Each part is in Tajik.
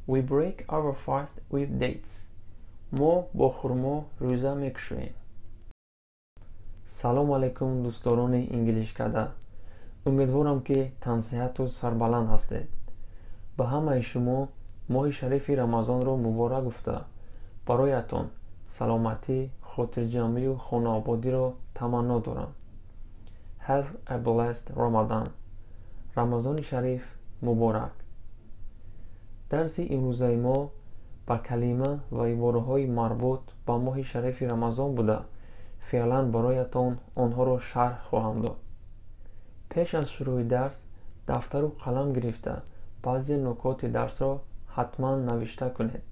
We break our fast with dates. Мо бо хурмо рӯза мекушоем. Салом алайкум, дӯстдорони Инглишкада! Умедворам, ки тансиҳату сарбаланд ҳастед. Ба ҳамаи шумо моҳи шарифи Рамазонро муборак гуфта, бароятон саломатӣ, хотирҷамъию хонаободиро таманно дорам. Have a blessed Ramadan! Рамазони шариф муборак! Дарси имрӯзаи мо ба калима ва ибораҳои марбут ба моҳи шарифи Рамазон буда, феълан бароятон онҳоро шарҳ хоҳам дод. Пеш аз шурӯи дарс дафтару қалам гирифта, баъзе нукоти дарсро ҳатман навишта кунед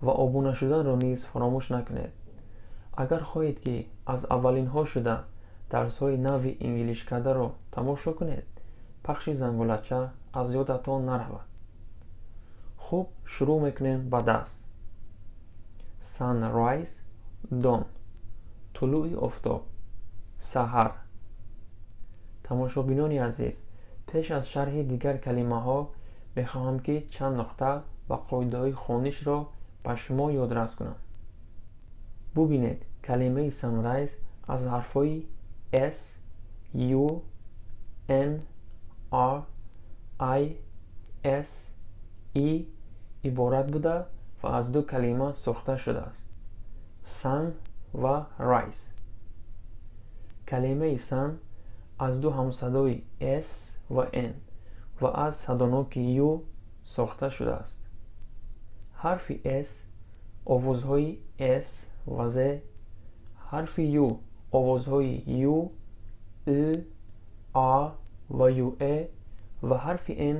ва обуна шуданро низ фаромӯш накунед. Агар хоҳед, ки аз аввалинҳо шуда дарсҳои нави Инглишкадаро тамошо кунед, пахши зангулача аз ёдатон наравад. Хуб, шурӯъ мекунем ба дарс. Sunrise, dawn, тулӯи офтоб, саҳар. Тамошобинони азиз, пеш аз шарҳи дигар калимаҳо мехоҳам, ки чанд нуқта ва қоидаҳои хонишро ба шумо ёдрас кунам. Бубинед, калимаи sunrise аз ҳарфҳои S, U, N, R, I, S, E иборат буда ва аз ду калима сохта шудааст: sun ва rise. Калимаи sun аз ду ҳамсадои S ва N ва аз садоноки U сохта шудааст. Ҳарфи S овозҳои S ва Z, ҳарфи U овозҳои U, Ü, A ва UE ва ҳарфи N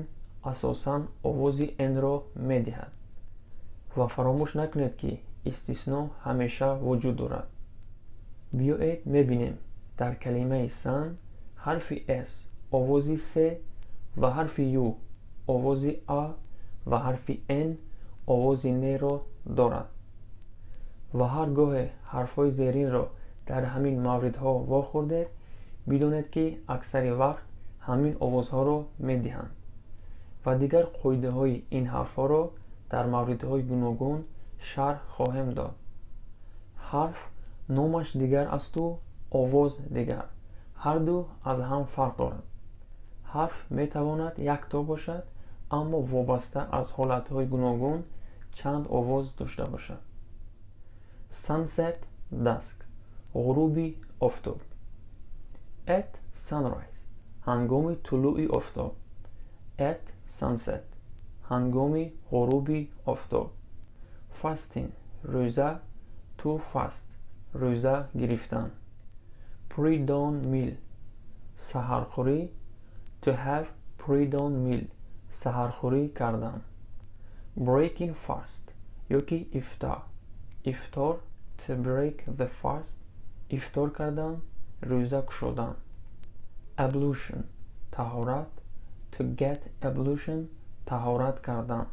асосан овози N-ро медиҳад. Ва фаромӯш накунед, ки истисно ҳамеша вуҷуд дорад. Биёед мебинем: дар калимаи sun ҳарфи S овози С ва ҳарфи U овози А ва ҳарфи N овози Н-ро дорад. Ва ҳар гоҳе ҳарфҳои зеринро дар ҳамин мавридҳо вохӯрдед, бидонед, ки аксари вақт ҳамин овозҳоро медиҳанд. Ва дигар қоидаҳои ин ҳарфҳоро дар мавридҳои гуногун шарҳ хоҳем дод. Ҳарф номаш дигар асту овоз дигар, ҳарду аз ҳам фарқ дорад. Ҳарф метавонад якто бошад, аммо вобаста аз ҳолатҳои гуногун чанд овоз дошта бошад. Sunset, dusk, ғуруби офтоб. At sunrise, ҳангоми тулӯи офтоб. At sunset, ҳангоми ғуруби офтоб. Fasting, рӯза. To fast, рӯза гирифтан. Pre-dawn meal, саҳархӯрӣ. To have pre-dawn meal, саҳархӯрӣ кардан. Breaking fast ёки ифтор, ифтор. To break the fast, ифтор кардан, рӯза кушодан. Ablution, таҳорат. To get ablution, таҳорат кардан.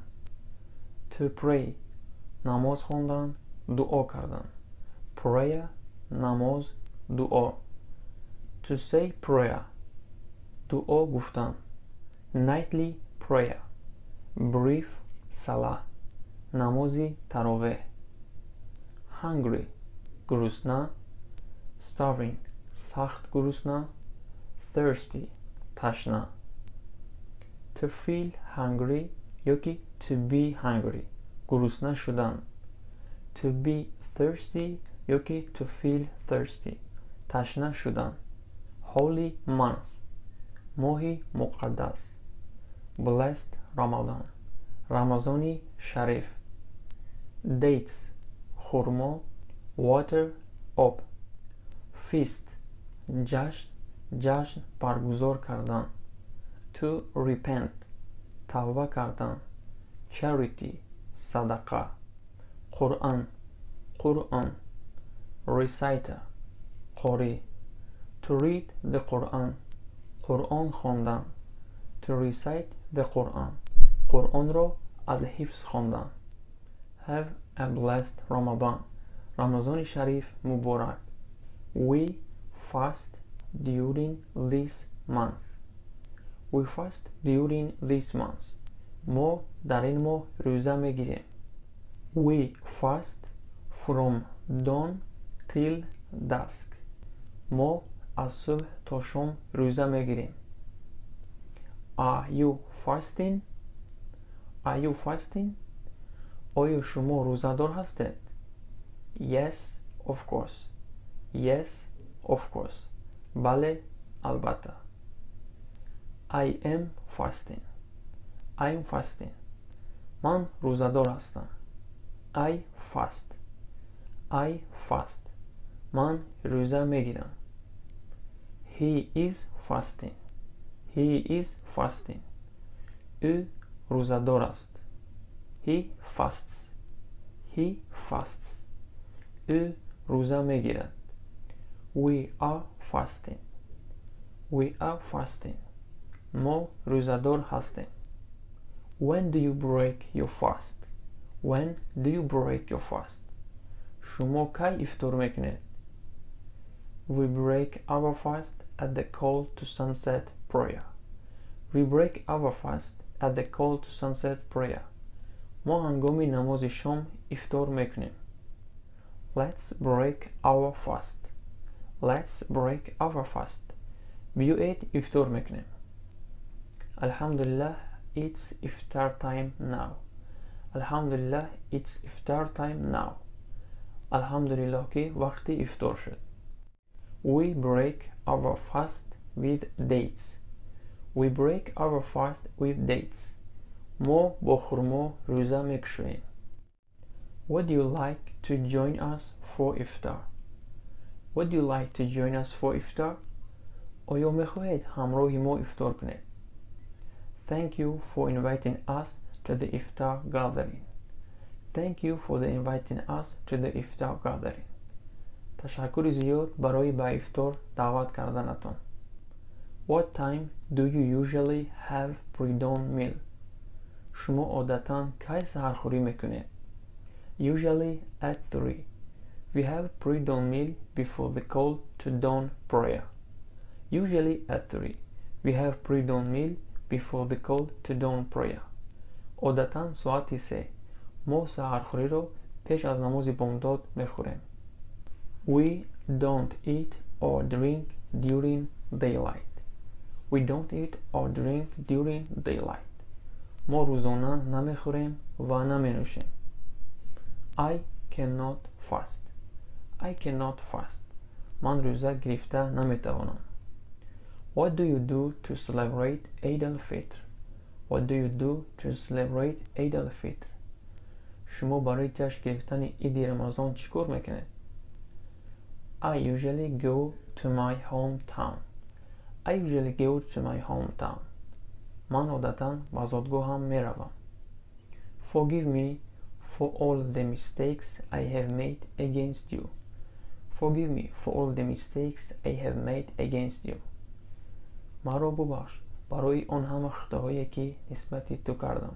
To pray, намоз хондан, дуо кардан. Prayer, намоз, дуо. To say prayer, дуо гуфтан. Nightly prayer, brief salah, намози таровеҳ. Hungry, гурусна. Starving, сахт гурусна. Thirsty, ташна. To feel hungry ёки to be hungry, гурусна шудан. To be thirsty ёки to feel thirsty, ташна шудан. Holy month, моҳи муқаддас. Blessed Ramadan, Рамазони шариф. Dates, хурмо. Water, об. Feast, ҷашн, ҷашн баргузор кардан. To repent, тавба кардан. Charity, садақа. Қуръан, Қуръон. Reciter, қорӣ. To read the Quran, Қуръон хондан. To recite the Quran, Қуръонро аз ҳифз хондан. Have a blessed Ramadan! Рамазони шариф муборак! We fast during this month. We fast during this month. Мо дар ин моҳ рӯза мегирем. We fast from dawn till dusk. Мо аз субҳ то шом рӯза мегирем. Are you fasting? Are you fasting? Оё шумо рӯзадор ҳастед? Yes, of course. Yes, of course. Бале, албатта. I am fasting. I am fasting. Ман рӯзадор ҳастам. I fast. I fast. Ман рӯза мегирам. He is fasting. He is fasting. Ӯ рӯзадор аст. He fasts. He fasts. Ӯ рӯза мегирад. We are fasting. We are fasting. Мо рӯзадор ҳастем. When do you break your fast? When do you break your fast? Шумо кай ифтор мекунед? We break our fast at the call to sunset prayer. We break our fast at the call to sunset prayer. Мо ҳангоми намози шом ифтор мекунем. Let's break our fast. Let's break our fast. Биёед, ифтор мекунем. Alhamdulillah, it's iftar time now. Alhamdulillah, it's iftar time now. Алҳамдулиллоҳ, ки вақти ифтор шуд. We break our fast with dates. We break our fast with dates. Мо бо хурмо рӯза мекушоем. Would you like to join us for iftar? Would you like to join us for iftar? Оё мехоҳед ҳамроҳи мо ифтор кунед? Thank you for inviting us to the iftar gathering. Thank you for the inviting us to the iftar gathering. Ташаккури зиёд барои ба ифтор даъват карданатон. What time do you usually have pre-dawn meal? Шумо одатан кай саҳархӯрӣ мекунед? Usually at 3. We have pre-dawn meal before the call to dawn prayer. Usually at 3. We have pre-dawn meal before the call to dawn prayer. Одатан соати 3 мо саҳархӯриро пеш аз намози бомдод мехӯрем. We don't eat or drink during daylight. We don't eat or drink during daylight. Мо рӯзона намехӯрем ва наменӯшем. I cannot fast. I cannot fast. Ман рӯза гирифта наметавонам. What do you do to celebrate Eid al-Fitr? What do you do to celebrate Eid al-Fitr? Шумо барои ҷашн гирифтани Иди Рамазон чӣ кор мекунед? I usually go to my hometown. I usually go to my hometown. Ман одатан ба зодгоҳам меравам. Forgive me for all the mistakes I have made against you. Forgive me for all the mistakes I have made against you. Маро бубахш барои он ҳама хатоҳое, ки нисбати ту кардам.